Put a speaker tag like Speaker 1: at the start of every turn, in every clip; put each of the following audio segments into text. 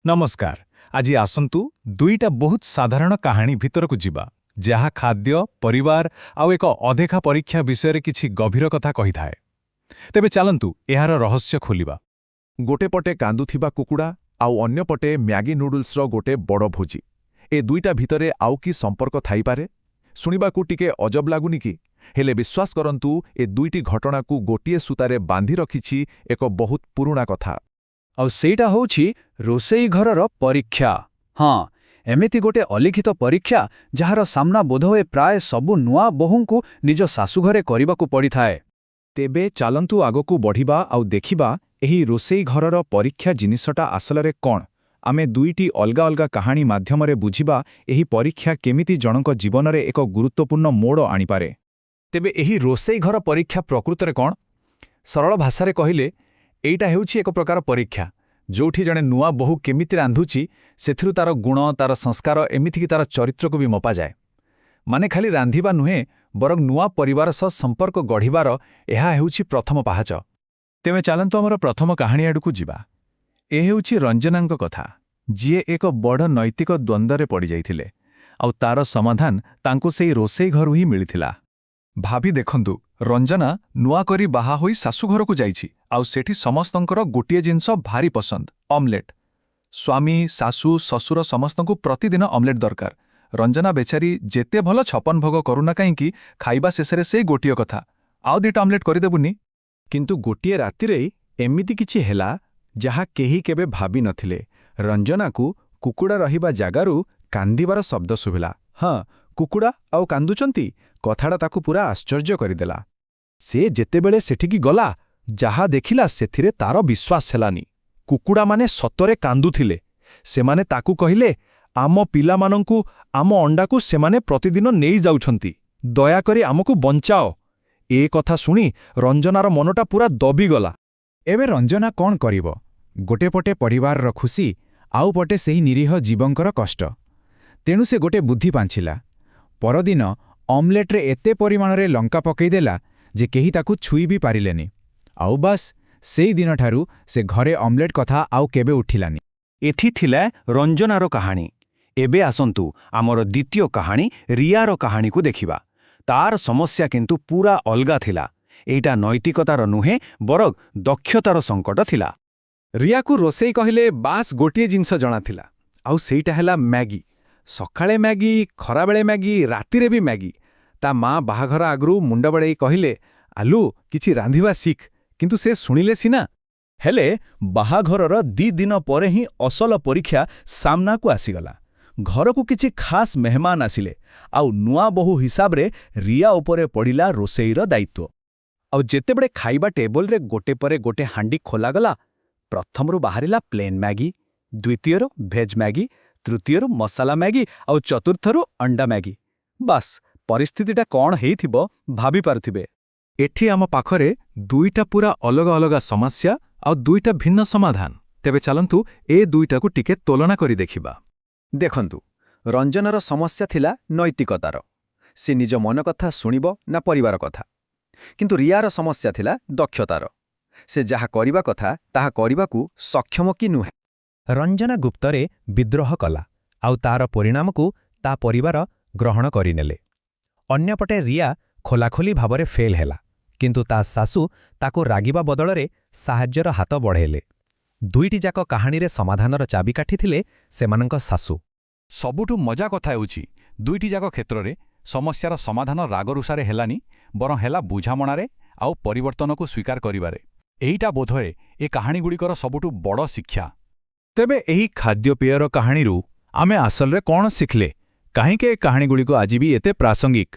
Speaker 1: ନମସ୍କାର। ଆଜି ଆସନ୍ତୁ ଦୁଇଟା ବହୁତ ସାଧାରଣ କାହାଣୀ ଭିତରକୁ ଯିବା, ଯାହା ଖାଦ୍ୟ, ପରିବାର ଆଉ ଏକ ଅଦେଖା ପରୀକ୍ଷା ବିଷୟରେ କିଛି ଗଭୀର କଥା କହିଥାଏ। ତେବେ ଚାଲନ୍ତୁ ଏହାର ରହସ୍ୟ ଖୋଲିବା।
Speaker 2: ଗୋଟେ ପଟେ କାନ୍ଦୁଥିବା କୁକୁଡ଼ା ଆଉ ଅନ୍ୟପଟେ ମ୍ୟାଗି ନୁଡୁଲ୍ସର ଗୋଟେ ବଡ଼ ଭୋଜି। ଏ ଦୁଇଟା ଭିତରେ ଆଉ କି ସମ୍ପର୍କ ଥାଇପାରେ? ଶୁଣିବାକୁ ଟିକେ ଅଜବ ଲାଗୁନି କି? ହେଲେ ବିଶ୍ୱାସ କରନ୍ତୁ, ଏ ଦୁଇଟି ଘଟଣାକୁ ଗୋଟିଏ ସୂତାରେ ବାନ୍ଧି ରଖିଛି ଏକ ବହୁତ ପୁରୁଣା କଥା।
Speaker 3: ଆଉ ସେଇଟା ହେଉଛି ରୋଷେଇ ଘରର ପରୀକ୍ଷା। ହଁ, ଏମିତି ଗୋଟେ ଅଲିଖିତ ପରୀକ୍ଷା, ଯାହାର ସାମ୍ନା ବୋଧହୁଏ ପ୍ରାୟ ସବୁ ନୂଆ ବୋହୂଙ୍କୁ ନିଜ ଶାଶୁଘରେ କରିବାକୁ ପଡ଼ିଥାଏ।
Speaker 1: ତେବେ ଚାଲନ୍ତୁ ଆଗକୁ ବଢ଼ିବା ଆଉ ଦେଖିବା ଏହି ରୋଷେଇ ଘରର ପରୀକ୍ଷା ଜିନିଷଟା ଆସଲରେ କ'ଣ। ଆମେ ଦୁଇଟି ଅଲଗା ଅଲଗା କାହାଣୀ ମାଧ୍ୟମରେ ବୁଝିବା ଏହି ପରୀକ୍ଷା କେମିତି ଜଣଙ୍କ ଜୀବନରେ ଏକ ଗୁରୁତ୍ୱପୂର୍ଣ୍ଣ ମୋଡ଼ ଆଣିପାରେ। ତେବେ ଏହି ରୋଷେଇ ଘର ପରୀକ୍ଷା ପ୍ରକୃତରେ କ'ଣ? ସରଳ ଭାଷାରେ କହିଲେ, ଏଇଟା ହେଉଛି ଏକ ପ୍ରକାର ପରୀକ୍ଷା, ଯୋଉଠି ଜଣେ ନୂଆ ବୋହୂ କେମିତି ରାନ୍ଧୁଛି, ସେଥିରୁ ତାର ଗୁଣ, ତାର ସଂସ୍କାର, ଏମିତିକି ତାର ଚରିତ୍ରକୁ ବି ମପାଯାଏ। ମାନେ ଖାଲି ରାନ୍ଧିବା ନୁହେଁ, ବରଂ ନୂଆ ପରିବାର ସହ ସମ୍ପର୍କ ଗଢ଼ିବାର ଏହା ହେଉଛି ପ୍ରଥମ ପାହାଚ। ତେବେ ଚାଲନ୍ତୁ ଆମର ପ୍ରଥମ କାହାଣୀ ଆଡ଼କୁ ଯିବା। ଏ ହେଉଛି ରଞ୍ଜନାଙ୍କ କଥା, ଯିଏ ଏକ ବଡ଼ ନୈତିକ ଦ୍ୱନ୍ଦ୍ୱରେ ପଡ଼ିଯାଇଥିଲେ, ଆଉ ତାର ସମାଧାନ ତାଙ୍କୁ ସେଇ ରୋଷେଇ ଘରୁ ହିଁ ମିଳିଥିଲା। ଭାବି ଦେଖନ୍ତୁ, ରଞ୍ଜନା ନୂଆ କରି ବାହା ହୋଇ ଶାଶୁଘରକୁ ଯାଇଛି, ଆଉ ସେଠି ସମସ୍ତଙ୍କର ଗୋଟିଏ ଜିନିଷ ଭାରି ପସନ୍ଦ, ଅମଲେଟ୍। ସ୍ୱାମୀ, ଶାଶୁ, ଶ୍ୱଶୁର ସମସ୍ତଙ୍କୁ ପ୍ରତିଦିନ ଅମଲେଟ୍ ଦରକାର। ରଞ୍ଜନା ବେଚାରୀ ଯେତେ ଭଲ ଛପନ ଭୋଗ କରୁନା କାହିଁକି, ଖାଇବା ଶେଷରେ ସେଇ ଗୋଟିଏ କଥା, "ଆଉ ଦିଟା ଅମଲେଟ୍ କରିଦେବୁନି?" କିନ୍ତୁ ଗୋଟିଏ ରାତିରେ ଏମିତି କିଛି ହେଲା, ଯାହା କେହି କେବେ ଭାବି ନଥିଲେ। ରଞ୍ଜନାକୁ କୁକୁଡ଼ା ରହିବା ଜାଗାରୁ କାନ୍ଦିବାର ଶବ୍ଦ ଶୁଭିଲା। ହଁ, କୁକୁଡ଼ା ଆଉ କାନ୍ଦୁଛନ୍ତି! କଥାଟା ତାକୁ ପୂରା ଆଶ୍ଚର୍ଯ୍ୟ କରିଦେଲା। ସେ ଯେତେବେଳେ ସେଠିକି ଗଲା, ଯାହା ଦେଖିଲା ସେଥିରେ ତାର ବିଶ୍ୱାସ ହେଲାନି। କୁକୁଡ଼ାମାନେ ସତରେ କାନ୍ଦୁଥିଲେ। ସେମାନେ ତାକୁ କହିଲେ, "ଆମ ପିଲାମାନଙ୍କୁ, ଆମ ଅଣ୍ଡାକୁ ସେମାନେ ପ୍ରତିଦିନ ନେଇଯାଉଛନ୍ତି। ଦୟାକରି ଆମକୁ ବଞ୍ଚାଅ।" ଏ କଥା ଶୁଣି ରଞ୍ଜନାର ମନଟା ପୂରା ଦବିଗଲା।
Speaker 4: ଏବେ ରଞ୍ଜନା କ'ଣ କରିବ? ଗୋଟେ ପଟେ ପରିବାରର ଖୁସି, ଆଉ ପଟେ ସେହି ନିରୀହ ଜୀବଙ୍କର କଷ୍ଟ। ତେଣୁ ସେ ଗୋଟେ ବୁଦ୍ଧି ପାଞ୍ଚିଲା। ପରଦିନ ଅମଲେଟ୍ରେ ଏତେ ପରିମାଣରେ ଲଙ୍କା ପକେଇଦେଲା ଯେ କେହି ତାକୁ ଛୁଇଁ ବି ପାରିଲେନି। ଆଉ ବାସ୍, ସେଇ ଦିନଠାରୁ ସେ ଘରେ ଅମଲେଟ୍ କଥା ଆଉ କେବେ ଉଠିଲାନି।
Speaker 3: ଏଥି ଥିଲା ରଞ୍ଜନାର କାହାଣୀ। ଏବେ ଆସନ୍ତୁ ଆମର ଦ୍ୱିତୀୟ କାହାଣୀ, ରିୟାର କାହାଣୀକୁ ଦେଖିବା। ତାର ସମସ୍ୟା କିନ୍ତୁ ପୂରା ଅଲଗା ଥିଲା। ଏଇଟା ନୈତିକତାର ନୁହେଁ, ବରଂ ଦକ୍ଷତାର ସଙ୍କଟ ଥିଲା।
Speaker 5: ରିୟାକୁ ରୋଷେଇ କହିଲେ ବାସ୍ ଗୋଟିଏ ଜିନିଷ ଜଣାଥିଲା, ଆଉ ସେଇଟା ହେଲା ମ୍ୟାଗି। ସକାଳେ ମ୍ୟାଗି, ଖରାବେଳେ ମ୍ୟାଗି, ରାତିରେ ବି ମ୍ୟାଗି। ତା ମା ବାହାଘର ଆଗରୁ ମୁଣ୍ଡ ବଡ଼େଇ କହିଲେ, "ଆଲୁ, କିଛି ରାନ୍ଧିବା ଶିଖ।" କିନ୍ତୁ ସେ ଶୁଣିଲେ ସିନା।
Speaker 6: ହେଲେ ବାହାଘରର ଦି ଦିନ ପରେ ହିଁ ଅସଲ ପରୀକ୍ଷା ସାମ୍ନାକୁ ଆସିଗଲା। ଘରକୁ କିଛି ଖାସ୍ ମେହମାନ ଆସିଲେ, ଆଉ ନୂଆ ବୋହୂ ହିସାବରେ ରିୟା ଉପରେ ପଡ଼ିଲା ରୋଷେଇର ଦାୟିତ୍ୱ।
Speaker 3: ଆଉ ଯେତେବେଳେ ଖାଇବା ଟେବୁଲରେ ଗୋଟେ ପରେ ଗୋଟେ ହାଣ୍ଡି ଖୋଲାଗଲା, ପ୍ରଥମରୁ ବାହାରିଲା ପ୍ଲେନ୍ ମ୍ୟାଗି, ଦ୍ୱିତୀୟରୁ ଭେଜ୍ ମ୍ୟାଗି, ତୃତୀୟରୁ ମସାଲା ମ୍ୟାଗି ଆଉ ଚତୁର୍ଥରୁ ଅଣ୍ଡା ମ୍ୟାଗି। ବାସ୍, ପରିସ୍ଥିତିଟା କ'ଣ ହେଇଥିବ ଭାବିପାରୁଥିବେ।
Speaker 1: ଏଠି ଆମ ପାଖରେ ଦୁଇଟା ପୂରା ଅଲଗା ଅଲଗା ସମସ୍ୟା ଆଉ ଦୁଇଟା ଭିନ୍ନ ସମାଧାନ। ତେବେ ଚାଲନ୍ତୁ ଏ ଦୁଇଟାକୁ ଟିକେ ତୁଳନା କରି ଦେଖିବା।
Speaker 3: ଦେଖନ୍ତୁ, ରଞ୍ଜନାର ସମସ୍ୟା ଥିଲା ନୈତିକତାର। ସେ ନିଜ ମନ କଥା ଶୁଣିବ ନା ପରିବାର କଥା? କିନ୍ତୁ ରିୟାର ସମସ୍ୟା ଥିଲା ଦକ୍ଷତାର। ସେ ଯାହା କରିବା କଥା, ତାହା କରିବାକୁ ସକ୍ଷମ କି ନୁହେଁ?
Speaker 1: ରଞ୍ଜନା ଗୁପ୍ତରେ ବିଦ୍ରୋହ କଲା, ଆଉ ତାର ପରିଣାମକୁ ତା ପରିବାର ଗ୍ରହଣ କରିନେଲେ। ଅନ୍ୟପଟେ ରିୟା ଖୋଲାଖୋଲି ଭାବରେ ଫେଲ୍ ହେଲା, କିନ୍ତୁ ତା ଶାଶୁ ତାକୁ ରାଗିବା ବଦଳରେ ସାହାଯ୍ୟର ହାତ ବଢ଼େଇଲେ। ଦୁଇଟି ଯାକ କାହାଣୀରେ ସମାଧାନର ଚାବିକାଠି ଥିଲେ ସେମାନଙ୍କ ଶାଶୁ।
Speaker 7: ସବୁଠୁ ମଜା କଥା ହେଉଛି, ଦୁଇଟି ଯାକ କ୍ଷେତ୍ରରେ ସମସ୍ୟାର ସମାଧାନ ରାଗରୁଷାରେ ହେଲାନି, ବରଂ ହେଲା ବୁଝାମଣାରେ ଆଉ ପରିବର୍ତ୍ତନକୁ ସ୍ୱୀକାର କରିବାରେ। ଏଇଟା ବୋଧହୁଏ ଏ କାହାଣୀଗୁଡ଼ିକର ସବୁଠୁ ବଡ଼ ଶିକ୍ଷା।
Speaker 1: ତେବେ ଏହି ଖାଦ୍ୟପେୟର କାହାଣୀରୁ ଆମେ ଆସଲରେ କ'ଣ ଶିଖିଲେ? କାହିଁକି ଏ କାହାଣୀଗୁଡ଼ିକ ଆଜି ବି ଏତେ ପ୍ରାସଙ୍ଗିକ?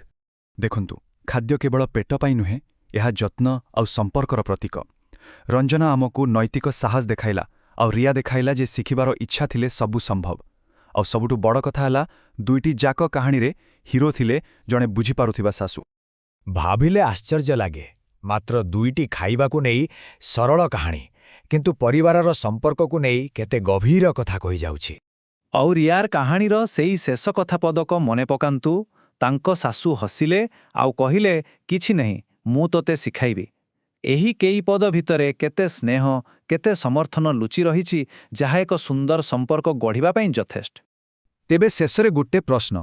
Speaker 8: ଦେଖନ୍ତୁ, ଖାଦ୍ୟ କେବଳ ପେଟ ପାଇଁ ନୁହେଁ, ଏହା ଯତ୍ନ ଆଉ ସମ୍ପର୍କର ପ୍ରତୀକ। ରଞ୍ଜନା ଆମକୁ ନୈତିକ ସାହସ ଦେଖାଇଲା, ଆଉ ରିୟା ଦେଖାଇଲା ଯେ ଶିଖିବାର ଇଚ୍ଛା ଥିଲେ ସବୁ ସମ୍ଭବ। ଆଉ ସବୁଠୁ ବଡ଼ କଥା ହେଲା, ଦୁଇଟି ଯାକ କାହାଣୀରେ ହିରୋ ଥିଲେ ଜଣେ ବୁଝିପାରୁଥିବା ଶାଶୁ।
Speaker 9: ଭାବିଲେ ଆଶ୍ଚର୍ଯ୍ୟ ଲାଗେ, ମାତ୍ର ଦୁଇଟି ଖାଇବାକୁ ନେଇ ସରଳ କାହାଣୀ, କିନ୍ତୁ ପରିବାରର ସମ୍ପର୍କକୁ ନେଇ କେତେ ଗଭୀର କଥା କହିଯାଉଛି।
Speaker 1: ଆଉ ରିୟାର କାହାଣୀର ସେଇ ଶେଷ କଥା ପଦକ ମନେ ପକାନ୍ତୁ। ତାଙ୍କ ଶାଶୁ ହସିଲେ ଆଉ କହିଲେ, "କିଛି ନାହିଁ, ମୁଁ ତୋତେ ଶିଖାଇବି।" ଏହି କେଇ ପଦ ଭିତରେ କେତେ ସ୍ନେହ,
Speaker 3: କେତେ ସମର୍ଥନ ଲୁଚି ରହିଛି, ଯାହା ଏକ ସୁନ୍ଦର ସମ୍ପର୍କ ଗଢ଼ିବା ପାଇଁ ଯଥେଷ୍ଟ।
Speaker 1: ତେବେ ଶେଷରେ ଗୋଟେ ପ୍ରଶ୍ନ।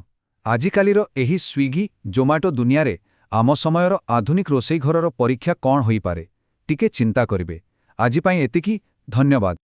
Speaker 1: ଆଜିକାଲିର ଏହି ସ୍ୱିଗି, ଜୋମାଟୋ ଦୁନିଆରେ ଆମ ସମୟର ଆଧୁନିକ ରୋଷେଇ ଘରର ପରୀକ୍ଷା କ'ଣ ହୋଇପାରେ? ଟିକେ ଚିନ୍ତା କରିବେ। ଆଜି ପାଇଁ ଏତିକି, ଧନ୍ୟବାଦ।